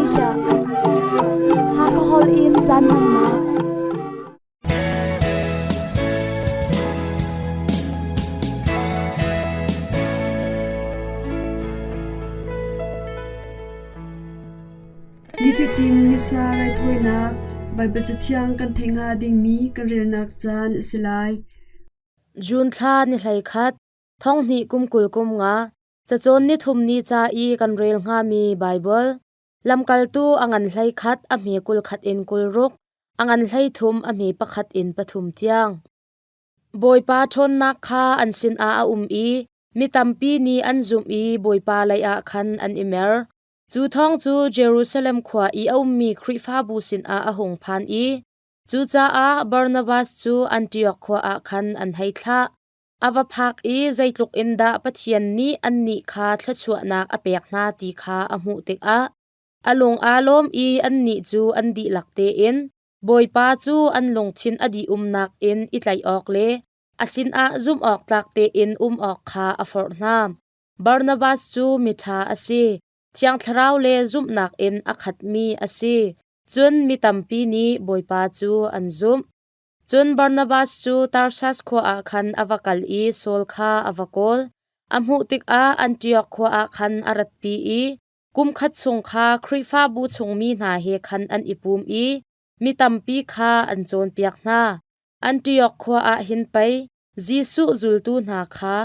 Asia. Hakha holh in caan hmannak. Nifatin Missa raithawinak Baibal Cathiang kan theih hnga dingmi kan relnak caan a si lai. June thla ni 11, thonghnih kum 20 kum nga, cacawn ni thum ni ca i kan rel hngami Baibal, lamkaltu a ngan 11 a hme 21 in 60, a ngan 33 a hme pakhat in pathum tiang. Bawipa ṭhawnnak kha an sinah a um i mi tampi nih an zumh i Bawipa leiah khan an i mer. Cu thawng cu Jerusalem khua i a ummi Khrihfabu sinah a hung phan i cucaah Barnabas cu Antiok khua ah khan an hei thlah. A va phak i zeitluk in dah Pathian nih annih kha thluachuahnak a pek hna ti kha a hmuh tikah a lung aa lawm i annih cu an dihlak tein Bawipa cu an lungthin a dih-umnak in i tlaih awk le a sinah zumh awk tlak tein um awk kha a forh hna. Barnabas cu miṭha a si, Thiang Thlarau le zumhnak in a khatmi a si, cun mi tampi nih Bawipa cu an zumh. Cun Barnabas cu Tarsas khua ah khan a va kal i Saul kha a va kawl. A hmuh tikah Antiok khua ah khan a ratpi i kum khat chung kha Khrihfabu chungmi hna he khan an i pum i mi tampi kha an cawnpiak hna. Antiok khua ah hin pei Jesuh zultu hna kha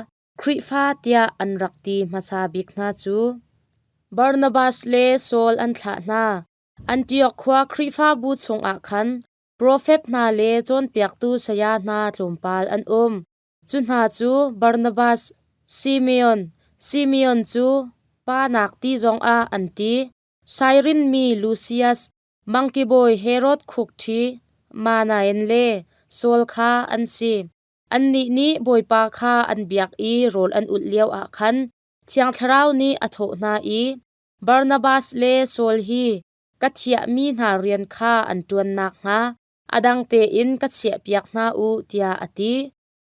Khrihfa tiah an rak ti hmasa bik hna cu. Barnabas le Saul an thlah hna. Antiok khua Khrihfabu chungah khan profet hna le cawnpiaktu saya hna tlawmpal an um. Cu hna cu Barnabas, Simeon, Simeon cu pa nak ti zongah an ti, Sairin mi Lusias, Mangki bawi Herod khukṭhi, Manaen le Saul kha an si. Annih nih Bawipa kha an biak i rawl an ulh lioah khan Thiang Thlarau nih a thawh hna i, Barnabas le Saul hi ka thiahmi hna rian kha an ṭuan nakhnga a dang tein ka chiahpiak hna u, tiah a ti.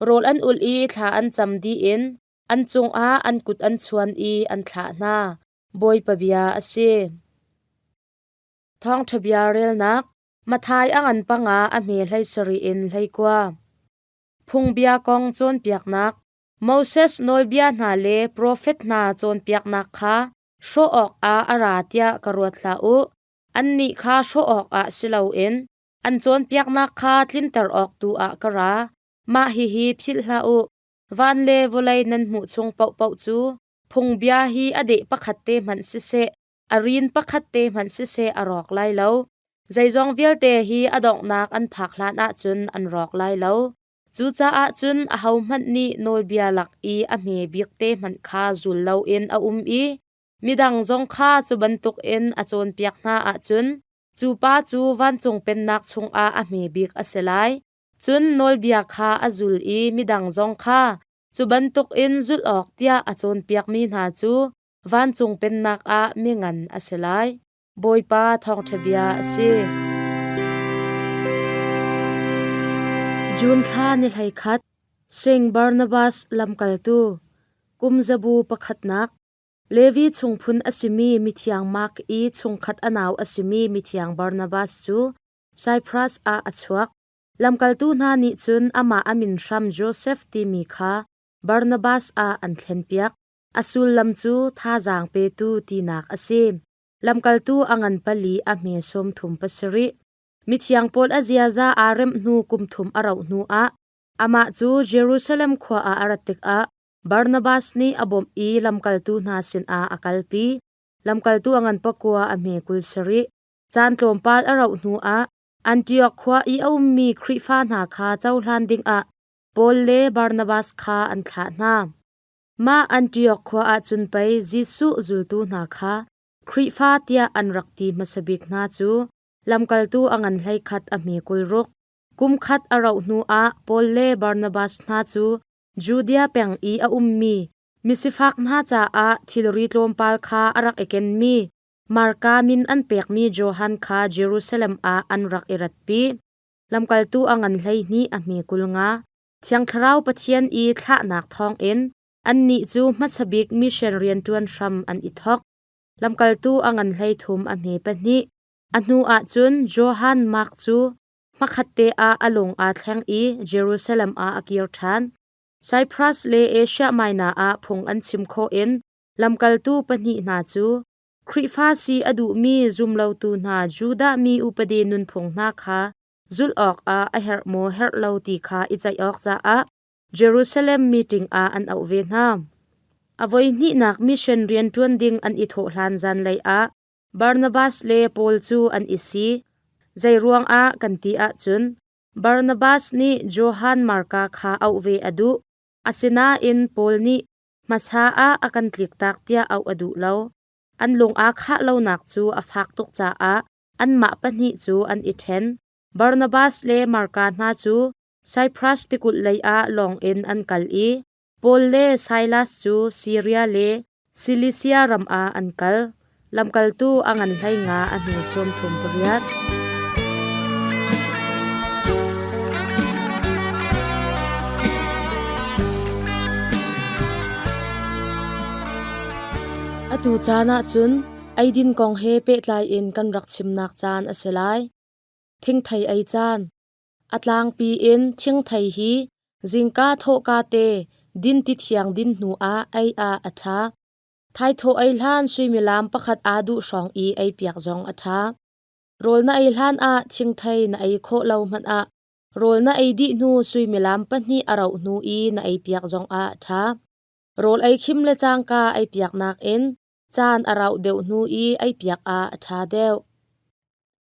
Rawl an ulh i thla an cam dih in an cungah an kut an chuan i an thlah hna. Bawipa bia a si. Thawngṭha bia relnak Matthai a ngan panga a hme 17 in 19. Phungbia kong cawnpiaknak Moses nawlbia hna le profet hna cawnpiaknak kha hrawh awkah a ra tiah ka ruat hlah u. Annih kha hrawh awkah si loin an cawnpiaknak kha tlinter awk tu ah ka ra. Mah hihi philh hlah u. Van le vawlei nan hmuh chung paohpaoh cu phungbia hi a deh pakhat te hmanh siseh, a rin pakhat te hmanh siseh a rawk lai lo. Zeizong vialte hi a donghnak an phak hlan ahcun an rawk lai lo. Cucaah cun ahohmanh nih nawlbia lak i a hme bik te hmanh kha zul loin a um i midang zong kha cu bantukin a cawnpiak hna ahcun cu pa cu vancung pennak chungah a hme bik a si lai. Cun nawlbia kha a zul i midang zong kha cu bantukin zulh awk tiah a cawnpiakmi hna cu vancung pennak ah mingan a si lai. Bawipa thawngṭha bia a si. June thla ni 11, Saint Barnabas lamkaltu, kum zabu pakhatnak, Levi chungphun a simi mithiang Mark i chungkhat a nau a simi mithiang Barnabas cu Cyprus ah a chuak. Lamkaltu hna nih cun amah a min hram Joseph timi kha Barnabas ah an thlenpiak. A sullam cu thazaang petu tinak a si. Lamkaltu a ngan pali a hme 37. Mithiang pawl a ziaza aa remh hnu kum thum a rauh hnuah amah cu Jerusalem khua ah a rat tikah Barnabas nih a bawmh i lamkaltu hna sinah a kalpi. Lamkaltu a ngan pakua a hme 27. Caan tlawmpal a rauh hnuah Antiok khua i a ummi Khrihfa hna kha cohlan dingah Paul le Barnabas kha an thlah hna. Mah Antiok khua ah cun pei Jesuh zultu hna kha Khrihfa tiah an rak ti hmasa bik hna cu lamkaltu a ngan 11 a hme 60. Kum khat a rauh hnuah Paul le Barnabas hna cu Judea peng i a ummi misifak hna caah thilri tlawmpal kha a rak i kenmi Marka min an pekmi Johan kha Jerusalem ah an rak i ratpi. Lamkaltu a ngan 12 a hme 50. Thiang Thlarau Pathian i thlahnak thawngin annih cu hmasa bik mission rianṭuan hram an i thawk. Lamkaltu a ngan 13 a hme pahnih. A hnu ahcun Johan Mark cu hmakhatte ah a lung aa thleng i Jerusalem ah a kir ṭhan. Cyprus le Asia Minor ah phung an chim khawh in lamkaltu pahnih hna cu Khrihfa si a duhmi zumlotu hna Judah mi upadi nunphung hna kha zulh awkah a herh maw herh lo ti kha i ceih awk caah Jerusalem meeting ah an auh ve hna. A voihnihnak mission rianṭuan ding an i thawh hlan zanlei ah Barnabas le Paul cu an i si. Zeiruang ah kan ti ahcun Barnabas nih Johan Marka kha auh ve a duh. Asinain Paul nih hmasa ah a kan tliktak tiah auh a duh lo. An lung aa khah lonak cu a fak tuk caah anmah pahnih cu an i ṭhen. Barnabas le Marka hna cu Cyprus tikulh lei ah lawng in an kal i Paul le Silas cu Siria le Cilicia ram ah an kal. Lamkaltu a ngan 15 a hnu 38. Atu caan ah cun eidin kong he pehtlai in kan rak chimnak caan a si lai. Thingthei ei caan. A tlangpi in thingthei hi zingka thawhka te din ti thiang din hnu ah ei ah a ṭha. Thaithawh ei hlan suimilam pakhat aa duh hrawng i ei piak zong a ṭha. Rawl na ei hlan ah thingthei na ei khawh lo hmanh ah rawl na ei dih hnu suimilam pahnih a rauh hnu i na ei piak zong ah a ṭha. Rawl ei khim le cangka ei piak nakin caan a rauh deuh hnu i ei piak ah a ṭha deuh.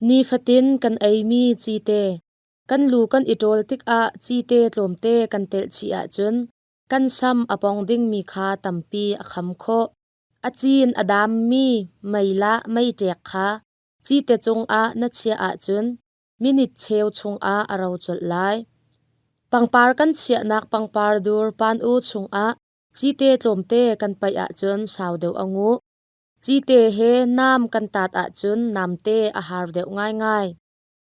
Nifatin kan eimi cite. Kan lu kan i ṭawl tikah cite tlawmte kan telh chih ahcun kan sam a pong dingmi kha tampi a kham khawh. A cin a dammi meilah meiṭek kha cite cungah na chiah ahcun minit cheu chungah a ro colh lai. Pangpar kan chiahnak pangpar dur pan-u chungah cite tlawmte kan paih ahcun sau deuh a nguh. Cite he nam kan tat ahcun namte a har deuh ngaingai.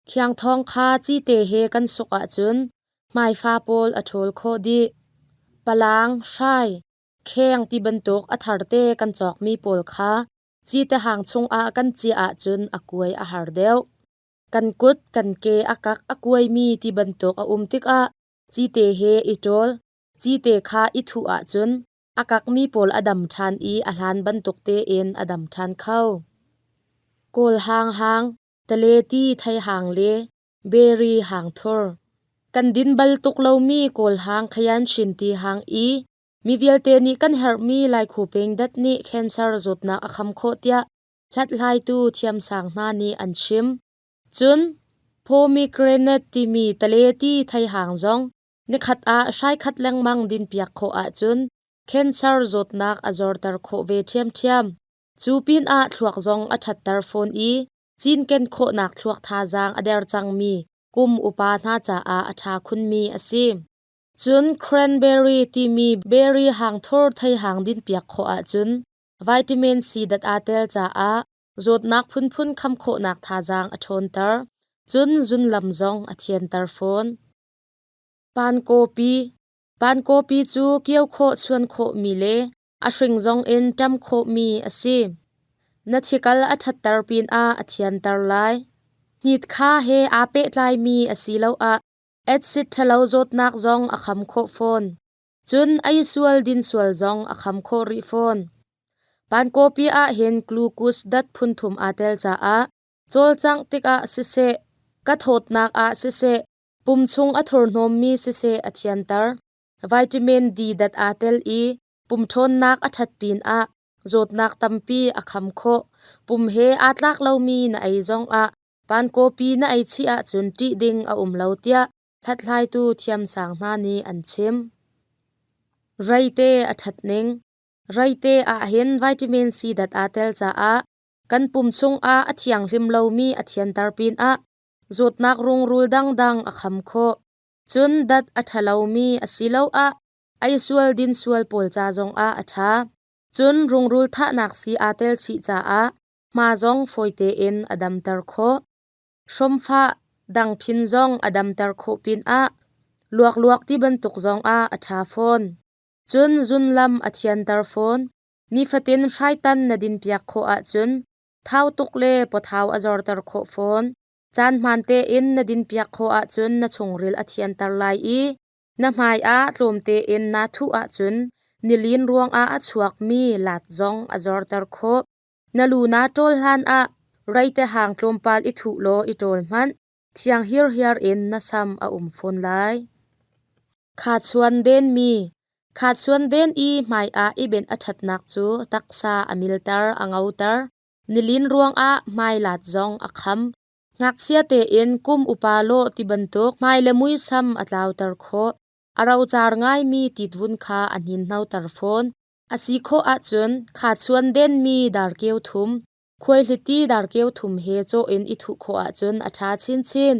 Khiangthawng kha cite he kan suk ahcun hmaifa pawl a ṭhawl khawh dih. Palang, hrai, kheng ti bantuk a tharte kan cawkmi pawl kha cite hang chungah kan ciah ahcun a kuai a har deuh. Kan kut, kan ke a kak a kuaimi ti bantuk a um tikah cite he i ṭawl, cite kha i thuh ahcun a kakmi pawl a dam ṭhan i a hlan bantuk tein a dam ṭhan kho. Kawl hang hang, taleti thei hang le berry hang thur. Kan din bal tuk lomi kawl hang khayan shin ti hang i mi vialte nih kan herhmi laikhu peng dat nih cancer zawtnak a kham khawh tiah hlathlaitu thiamsang hna nih an chim. Cun pomegranate timi taleti thei hang zong Nikhat ah hrai khat lengmang dinpiak khawh ahcun cancer zawtnak a zorter khawh ve ṭhiamṭhiam. Cu pinah thluak zong a ṭhatter fawn i cinken khawhnak thluak thazaang a der cangmi kum upa hna caah a ṭha khunmi a si. Cun cranberry timi berry hangthur theihang dinpiak khawh ahcun vitamin C dat aa tel caah zawtnak phunphun kham khawhnak thazaang a ṭhawnter. Cun zunlam zong a thianter fawn. Pankawpi Pankawpi cu kio khawh chuan khawhmi le a hring zongin ṭam khawhmi a si. Na thikal a ṭhatter pinah a thianter lai. Hnit kha he aa pehtlaimi asiloah acid ṭhalo zawtnak zong a kham khawh fawn. Cun ei sual din sual zong a kham khawh rih fawn. Pankawpi ahhin glucose dat phunthum aa tel caah cawlcangh tikah siseh, ka thawtnak ah siseh, Pum chung a thurhnawmmi siseh a thianter. Vitamin D dat aa tel i pum ṭhawnnak a ṭhat pinah zawtnak tampi a kham khawh. Pum he aa tlak lomi na ei zongah pankawpi na ei chih ahcun ṭih ding a um lo tiah hlathlaitu thiamsang hna nih an chim. Reite a ṭhat ning. Reite ahhin vitamin C dat aa tel caah kan pum chungah a thianghlim lomi a thianter pinah Zawtnak rungrul dangdang a kham khawh. Cun dat a ṭhalomi asiloah ei sual din sual pawl ca zongah a ṭha. Cun rungrul thahnak sii aa tel chih caah hma zong fawi tein a damter khawh. Hrawmfah dangphin zong a damter khawh pinah luakluak ti bantuk zongah a ṭha fawn. Cun zunlam a thianter fawn. Nifatin hraitan na dinpiak khawh ahcun thau tuk le pawthau a zorter khawh fawn. Caan hmaan tein na dinpiak khawh ahcun na chungril a thianter lai i na hmai ah tlawm tein naa thuh ahcun nilin ruangah a chuakmi lat zong a zorter khawh. Na lu naa ṭawl hlanah reite hang tlawmpal i thuh law i ṭawl hmanh. Thiang hirhiar in na sam a um fawn lai. Khachuan denmi Khachuan den i hmaiah i benh a ṭhatnak cu taksa a milter, a ngoter. Nilin ruangah hmailat zong a kham. Ngakchia tein kum upa lawh ti bantuk hmai le muisam a tlauter khawh. A rocar ngaimi titvun kha a hninhnoter fawn. A si khawh ahcun khachuan denmi darkeu thum, khuaihliti darkeu thum he cawh in i thuh khawh ahcun a ṭha chinchin.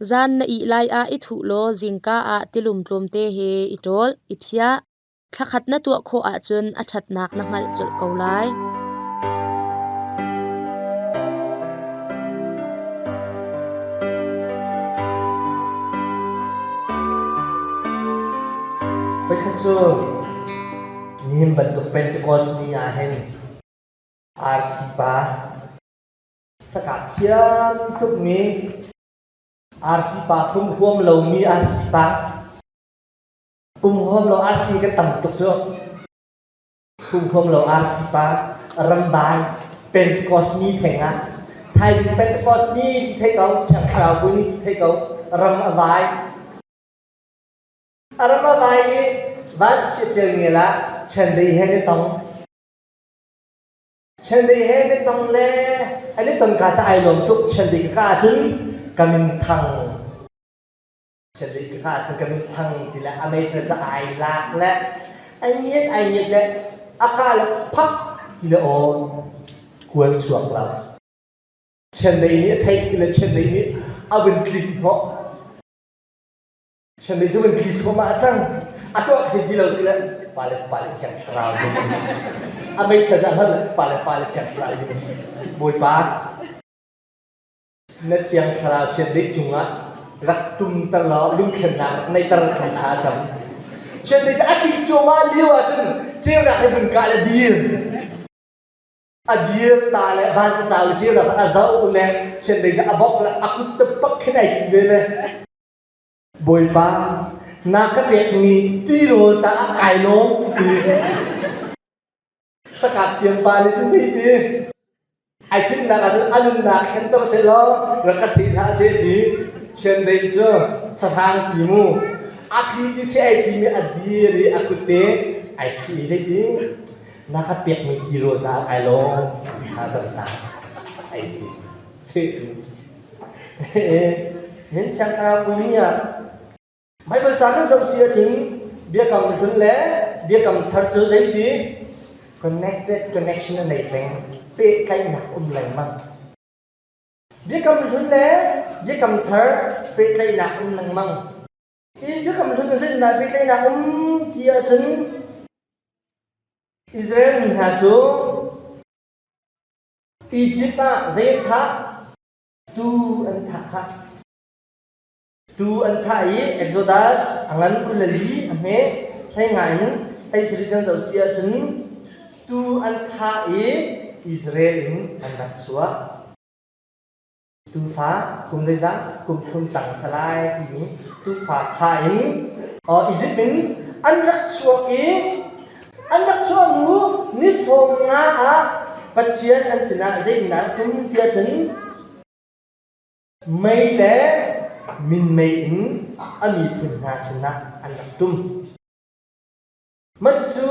Zan na ih lai ah i thuh law zingka ah tilum tlawmte he i ṭawl, i phiah. Thlakhat na tuah khawh ahcun a ṭhatnak na hngalh colh ko lai. Voikhat cu nihin bantuk Pentecost ni ah hin RC pa sakah thiam tukmi RC pa pum huam lomi RC pa pum huam lo RC kan tam tuk cu pum huam lo RC pa rambai Pentecost ni theng ah thaizing Pentecost ni ti thei ko thiang thlarau bu ni ti thei ko ram a vai a ram a vai i van chia cel ngel ah chiandeih he ni tong Chiandeih he ni tong le an i ton ka ca ai lawm tuk chiandeih ka ahcun ka min thang chiandeih ka ahcun ka min thang ti le a meithal ca ai lak le ai ngiat ai ngiat le a ka le phak ti le aw kual chuak lo chiandeih nih a theih ti le chiandeih nih a vun tlik hnawh Chiandeih cu van thli thluahmah a cang. A tuah thei ti lo ti le pale pale thiang thlarau a meithal dah hlan le pale pale thiang thlarau Bawipa na thiang thlarau chiandeih cungah rak tumter law lungthlennak rak neiter kan tha a cam. Chiandeih cu a tlik cuahmah lio ahcun ceunak he vun kah le dir. A dir ta le van cacau le ceunak a zoh le chiandeih cu a bok le a kut te pak khin ai ti ve le Bawipa, na ka pekmi tirawl caah kai lawm ti. Sakap thiam pa nih cun zei ti? Ai tinhnak ahcun a nunnak thlenter sehlaw rak ka seh hlah seh ti. Chiandeih cu sahrang ti mu. A thi ti si ai timi a dir i a kut te ai khih i zei ti? Na ka pekmi tirawl caah kai lawm ti kha zan ta ai ti. Seh ti. Hin Thiang Thlarau pui ah Baibal ca kan zoh si ahcun biakam hlun le biakam thar cu zei si connected connection a nei peng pehtlaihnak um lengmang biakam hlun le biakam thar pehtlaihnak um lengmang i biakam hlun zeitindah pehtlaihnak um ti ahcun Israel mi hna cu Egypt ah zei an thah Tuu an thah kha. Tuu an thah i Exodus a ngan 24 a hme hlei ngai in hlei sarih kan zoh si ahcun tuu an thah i Israel in an rak chuah. Tuufa kum zeizah kum thum tang salai timi tuufa thah in Egypt in an rak chuak i an rak chuah hnu ni 50 ah Pathian an sinah zeitindah tum ti ahcun mei le minmei in a miphun hna sinah an rak tum. Mah cu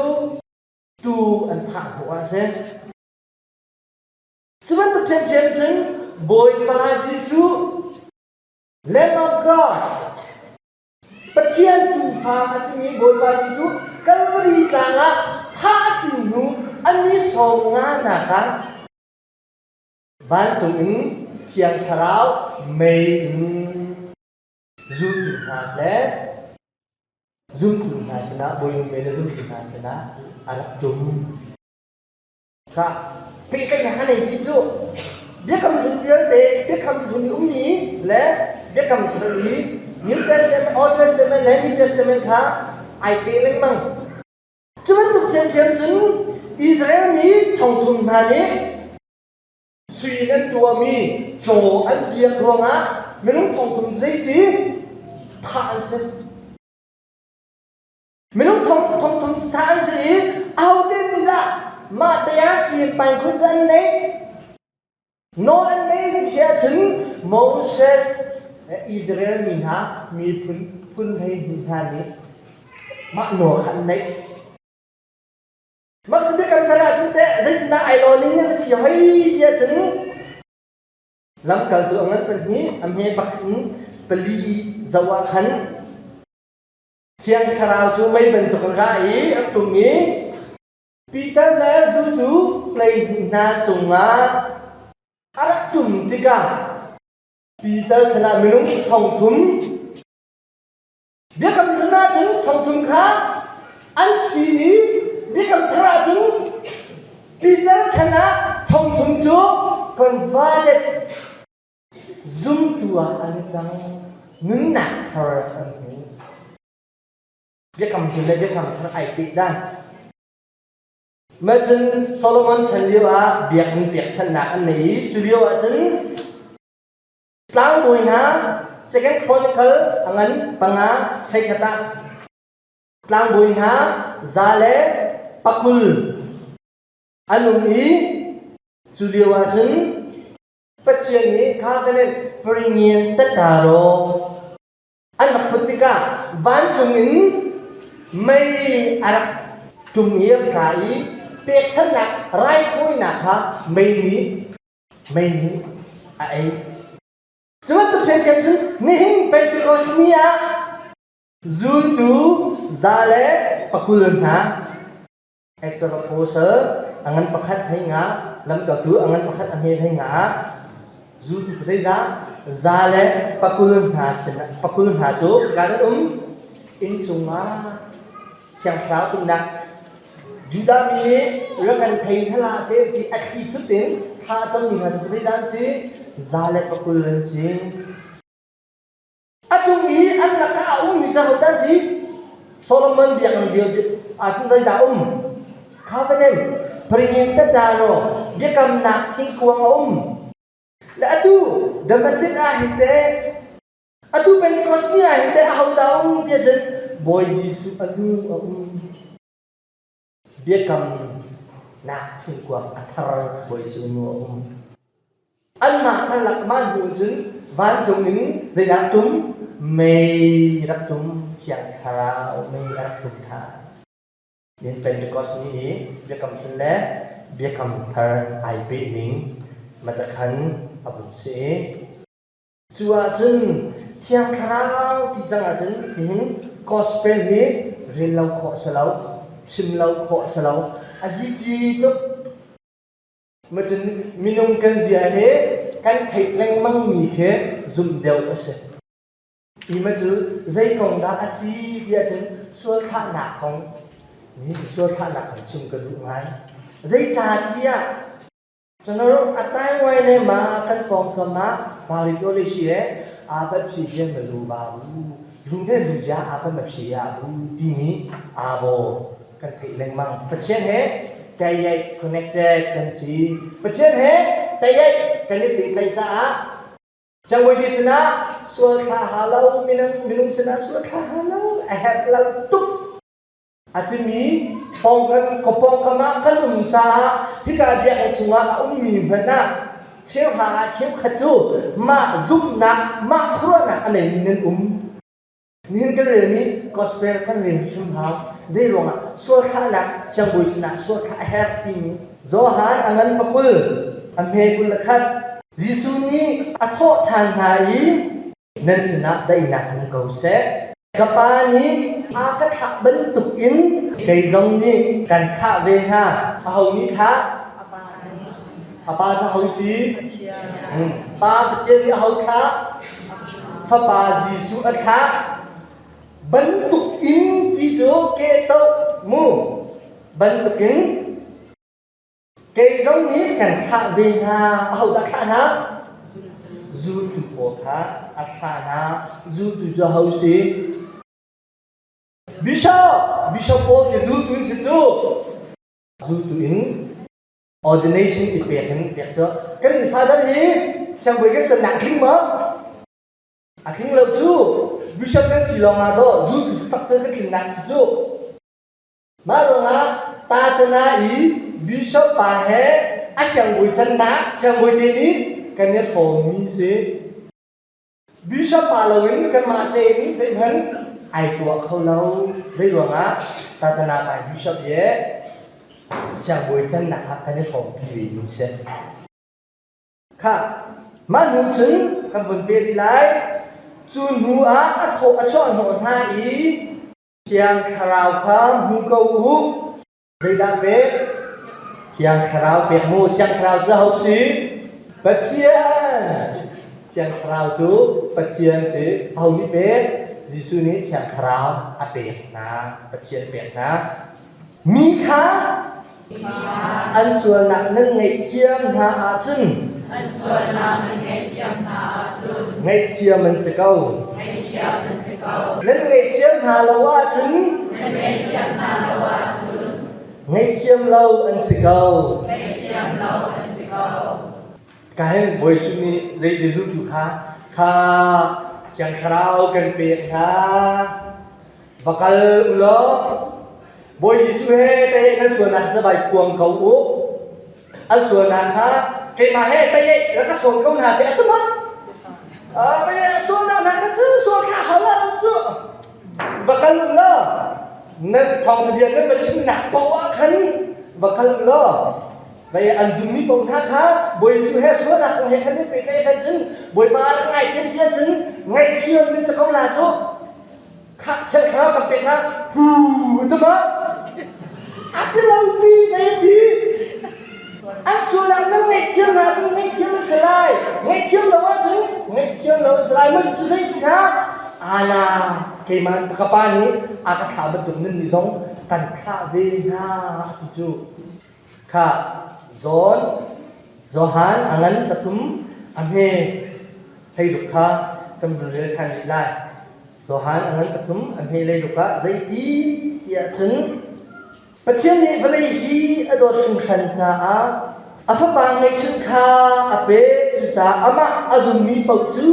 tuu an thah hnu ah a si. Cu bantuk ṭhiamṭhiam cun Bawipa Jesuh Lamb of God Pathian tuufa a simi Bawipa Jesuh Kalvari tlang ah thah a si hnu a ni 50 nak ah vancung in Thiang Thlarau mei in zultu hna le zumtu hna sinah Bawipa mei le zumtu hna sinah a rak tum. Kha pehtlaihnak a nei ti cu biakam hlun vialte biakam hlun i ummi le biakam thar i New Testament, Old Testament le New Testament kha ai pe lengmang. Cu bantuk ṭhiamṭhiam cun Israel mi thongthum hna nih sui an tuahmi caw an biak ruangah minung thongthum zei si thah an si. Minung thong thongthum thah an si i ahote nih dah mah te ah sipai khun an neih? Nawl an nei si ahcun Moses Israel mi hna miphun phun 12 hna nih mah nawl kha an neih. Mah cu biakam thar ahcun teh zeitindah ai law ning na si hoi ti ahcun lamkaltu a ngan pahnih a hme pakhat in pali zoh ah khan Thiang Thlarau cu mei bantuk in ra i a tlung i Peter le zultu 12 hna cungah a rak tum tikah Peter sinah minung 3000 Biakam hlun ahcun 3000 kha an thi i Biakam thar ahcun Peter chan ah 3000 cu converted zumtu ah an i cang nunnak thar an hmu. Biakam hlun le biakam thar ai peh dan. Mah cun Solomon chan lio ah biakinn pekchanhnak an nei i cu lio ah cun tlangbawi hna Second Chronicle a ngan panga thleikhat ah tlangbawi hna 120 an um i cu lio ah cun Pathian nih covenant pringin tattaro an rak put tikah vancung in mei a rak tum i a tla i pekchanhnak raithawinak kha mei nih a ei. Cu bantuk ṭhiamṭhiam cun nihin Pentecost ni ah zultu 120 hna Acts of Apostle a ngan pakhat hei nga lamkaltu a ngan pakhat a hme hei nga ah zultu zeizah 120 hna sin pakul hna cu kan um innchung ah Thiang Thlarau tumnak Judah mi nih rak kan thei hlah seh ti a thli thut in thla a cammi hna cu zeidah an si? 120 an si. A cung i an lakah a ummi cu ahodah a si? Solomon biakinn lio ahcun zeidah a um? Covenant, Pringin tatalo, biakamnak thingkuang a um. Le atu Damascus ah hin teh, atu Pentecost ni ah hin teh ahodah a um tiah cun Bawi Jesuh a nu a um. Biakamnak thingkuang a thar Bawi Jesuh nu a um. Anmah karlak mah hnu cun vancung in zeidah tum? Mei rak tum, Thiang Thlarau mei a rak tum ṭhan. Nihin Pentecost ni i Biakam Hlun le Biakam Thar ai peh ning matakhan a vun si. Cu ahcun Thiang Thlarau ti cang ahcun nihin gospel hi rel lo khawh si lo, chim lo khawh si lo, a zici tuk. Macun minung kan zia hi kan theih lengmangmi khi zumh deuh a si. Hi ma cu zei kong dah a si ti ahcun sual thlahnak kong ni sual thlahnak kong chim ka duh ngai. Zeicahtiah ကျွန်တော်တို့အတိုင်းဝိုင်းထဲမှာkan ပေါင်ကမှာဘာတွေပြောလို့ရှိရဲအာဘတ်ဖြည့်ခြင်းမလိုပါဘူးလူနဲ့လူကြားအာဘတ်မဖြည့်ရဘူးဒီနည်းအာဘော kan theih lengmang Pathian he direct connected kan si Pathian he direct kan i pehtlaih caah Siangbawi ti sinah sual thla ha lo minung minung sinah sual thla ha lo a herh lo tuk a timi pawngkam ka pawngkam ah kan um caah hika biakinn chungah a ummi hmanh ah cheuhra ah cheukhat cu mah zumhnak mah khuaruahnak a neimi nan um. Nihin kan relmi gospel kan rel hrim hau. Zei ruangah sual thlahnak siangbawi sinah sual thlah a herh timi Johan a ngan pakul a hme 21 Jesuh nih a thawh ṭhan hna i nan sinah daihnak um ko seh. Ka Pa nih a ka thlah bantuk in kei zong nih kan thlah ve hna. Aho nih thlah? A pa cu aho si? Pa Pathian nih aho thlah? Fapa Jesuh a thlah. Bantuk in ti cu ke to mu. Bantuk in kei zong nih kan thlah ve hna. Aho dah thlah hna? Zultu pawl kha a thlah hna. Zultu cu aho si? Bishop! Bishop pawl khi zultu si cu. Zultu in ordination i pek in pek cu kan father hi siangbawi kan cannak tling maw? A tling lo cu. Bishop kan si lawng ah dawh zultu tak cu kan tlinnak si cu. Mah ruangah tatana i bishop pa he a siangbawi cannak siangbawi te nih kan i hrawmmi si. Bishop pa loin kanmah tein zeihmanh ai tuah kho lo. Zei ruangah tatana pa bishop ye siangbawi cannak ah kan i hrawmpi ve mi si. Khah, mah hnu cun kan vun pe rih lai. Cu hnu ah a thawh a chuah hnawh hna i Thiang Thlarau kha hmu ko u. Zeidah pek? Thiang Thlarau pek mu. Thiang Thlarau cu aho si? Pathian. Thiang Thlarau cu Pathian si. Aho nih pek? Jesuh nih Thiang Thlarau a pek hna. Pathian pek hna. Mi kha an sualnak nan ngaihthiam hna ahcun an sualnak nan ngaihthiam hna ahcun ngaihthiam an si ko. Ngaihthiam an si ko. Nan ngaihthiam hna lo ahcun nan ngaihthiam hna lo ahcun ngaihthiam lo an si ko. Ngaihthiam lo an si ko. Ka hin Bawi Jesuh nih zei zultu kha kha Thiang Thlarau kan pek hna. Va kal u law Bawi Jesuh he tei nan sualnak cu vai phuang ko u. An sualnak kha keimah he tei rak ka sawn ko hna seh a tum ah. Sualnak hna kha cu sual kha hau ah cu. Va kal u law nan thawngtha bia nan va chimnak paoh ah khan va kal u law Vei an zummi paoh hna kha Bawi Jesuh he sualnak kong he khan in pehtlaih khan cun Bawipa ah ngaithiam tiah cun ngaihthiam nan si ko la cu. Khah thiang thlarau kan pek na hu tama a ti lo pi zei ti an sualnak nan ngaihthiam na cun ngaihthiam nan si lai ngaihthiam lo ahcun ngaihthiam lo si lai mun cu zei ti na ana keimah ka pa nih a ka thlah bantuk nan nih zong kan thlah ve hna ti cu Kha John, Johan a ngan pathum a hme hleiruk kha kan vun rel ṭhan rih lai. Johan a ngan pathum a hme hleiruk ah zeiti tiah cun Pathian nih vawlei hi a dawt hringhran caah a Fapa ngeihchun kha a pek. Cucaah amah a zummi paoh cu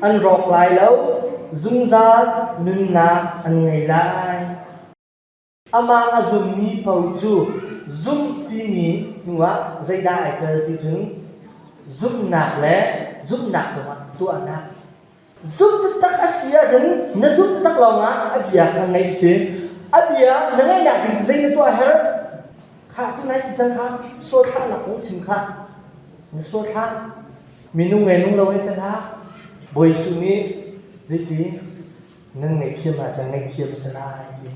an rawk lai lo, zungzal nunnak an ngei lai. Amah a zummi paoh cu zumh timi hnuah zeidah ai tel ti cun zumhnak le zumhnak cungah tuahnak. Zumh taktak a si ahcun na zumh taktak lawngah a bia kha ngaih si. A bia na ngaihnak ding cu zei na tuah a herh? Khah tunai ti cang kha sual thlahnak kong chim kha. Na sual thlah. Minung nge nung lo he te hlah. Bawi Jesuh nih zeiti Nan ngaihthiam ahcun ngaihthiam a si lai ti.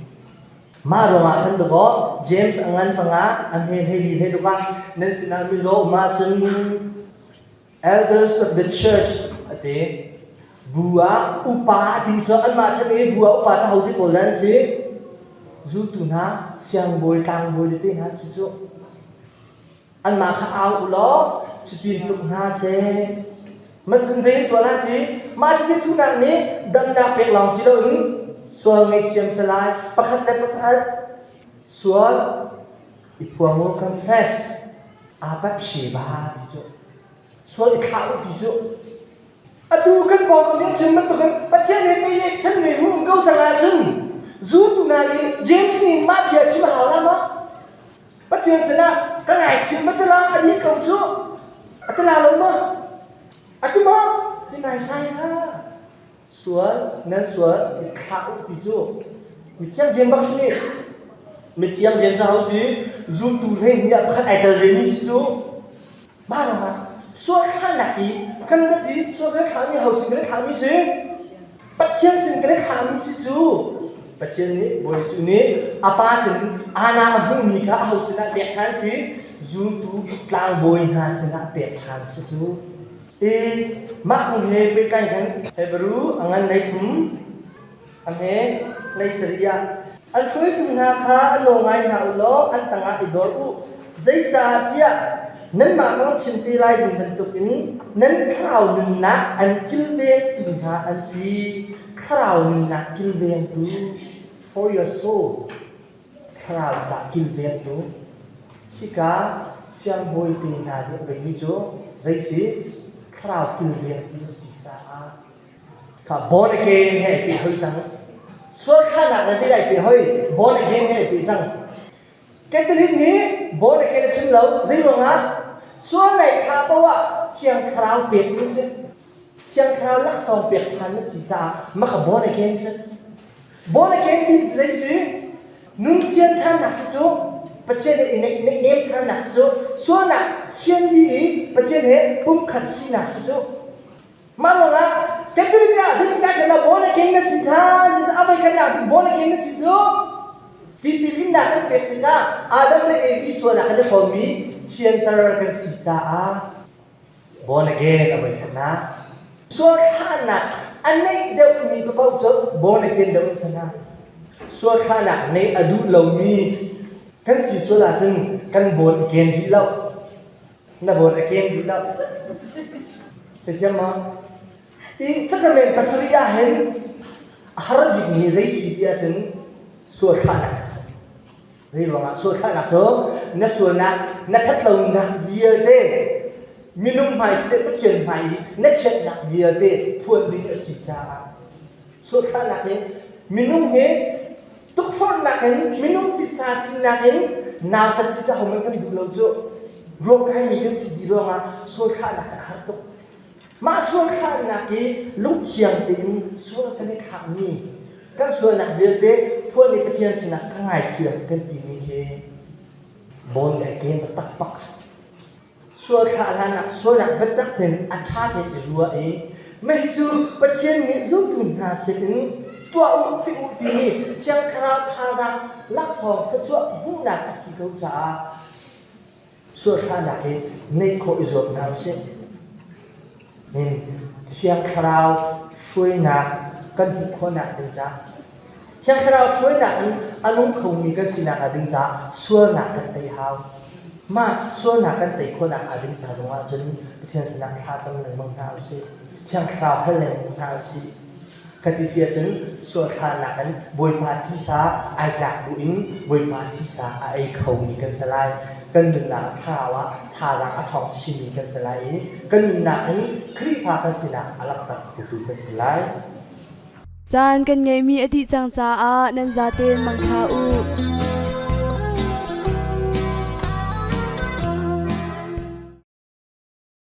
Mah ruangah khan dawkaw James a ngan panga a hme hlei hlei tuk ah nan sinah mizaw um ahcun elders of the church a ti. Bu ah upa a ti cu anmah chan i bu ah upa cu ho ti pawl dah an si? Zultu hna, siangbawi, tlangbawi tete hna si cu. Anmah kha au u law cutin tuk hna seh. Macun zei tuah la ti? Mah cuti thunak nih damnak pek lawng si loin sual ngaihthiam si lai. Pakhat le pakhat sual i phuang u confess aa pat ba ti cu. Sual i thlah u ti cu. Atu kan pawngkam nih chim bantukin Pathian he pei san mi hu um ko cang ahcun zultu hna nih James nih mah bia chim a hau la maw? Pathian sinah ka ngaithiam ma tila a nih ko cu a tila lo ma a ti maw ti nai sai ha sual nan sual i thlah u ti cu mithiang jen bak si mithiang jen cu ho si zultu hlei ni ah pakhat ai tel ve mi si cu mah lo ma sual thlahnak i kan rat i sual kan thlah mi ho sin kan thlah mi si Pathian sin kan i thlahmi si cu Pathian nih Bawi Jesuh nih a Pa sin ana a hmuhmi kha aho sinah pek ṭhan si? Zultu tlangbawi hna sinah pek ṭhan si cu. I mah kong he pehtlai hin Hebrew a ngan lei thum a hme lei sarih ah an hruaitu hna kha an nawl ngai hna u law an tangah i dor u. Zeicahtiah nanmah kong chim te lai ding bantukin nan thlarau nunnak an kilvengtu hna an si. Thlarau nunnak kilvengtu for your soul. Thlarau ca kilvengtu. Hika siangbawi te hna nih a beimi cu zei si? Thlarau kilvengtu an si caah kha born again he ai peh hoi cang. Sual thlahnak le zeidah ai peh hoi? Born again he ai peh cang. Catholic nih born again a chim lo. Zei ruangah? Sual naih thla paoh ah Thiang Thlarau pek na si. Thiang Thlarau laksawng pek ṭhan na si caah maka born again si. Born again ti cu zei si? Nun thian ṭhannak si cu Pathian he i neih ṭhannak si cu sualnak thian dih i Pathian he pumkhat sinak si cu. Mah ruangah Catholic ah zeitindah kan born again na si ṭhan? A voi khatnak born again na si cu tipil innak kan pek tikah Adam le Evi sualnak kan i hrawmmi thianter kan si caah born again a voi khatnak. Sual thlahnak a neih deuhmi paoh cu born again deuh an si hna. Sual thlahnak neih a duh lomi kan si sual ahcun kan born again rih lo. Na born again rih lo. Theithiam ma? I sacrament pasarih ah hin a har bikmi zei si ti ahcun sual thlahnak a si. Zei ruangah sual thlahnak cu na sualnak, na ṭhatlonak vialte minung hmai siseh Pathian hmai i na chiatnak vialte phuan ding a si caah sual thlahnak hi minung hi tukforhnak in minung titsa sinak in nautat si caah hohmanh kan duh lo cu ruamkaimi kan si dih ruangah sual thlahnak a har tuk. Mah sual thlahnak hi lungthiang tein sual kan i thlahmi kan sualnak vialte phuan i Pathian sinah ka ngaithiam kan timi khi born again taktak sual thlah hlanah sualnak biatak tein a ṭha tein i ruah i mei cu Pathian nih zultu hna sinin tuah u ti u timi Thiang Thlarau thazaang laksawng thluachuah hmuhnak a si ko caah Sualthlahnak hi neih khawh i zuam hna usih. Hin Thiang Thlarau hruainak kan hmuh khawhnak ding caah Thiang Thlarau hruainak in a nung khomi kan sinak hnga ding caah sualnak kan tei hau. Mah sualnak kan tei khawhnak hnga ding ca zongah cun Pathian sinah thla cam lengmang hna usih. Thiang Thlarau hal lengmang hna usih. Ka ti si ahcun sualthlahnak in Bawipa thisa ai tlak buin Bawipa thisa a ei khomi kan si lai. Kan nunnak thlarau ah thazaang a ṭhawng chinmi kan si lai i kan nunnak in Khrihfa kan sinak a langhter khotu kan si lai. Caan kan ngeihmi a dih cang caah nan zaten mangṭha u.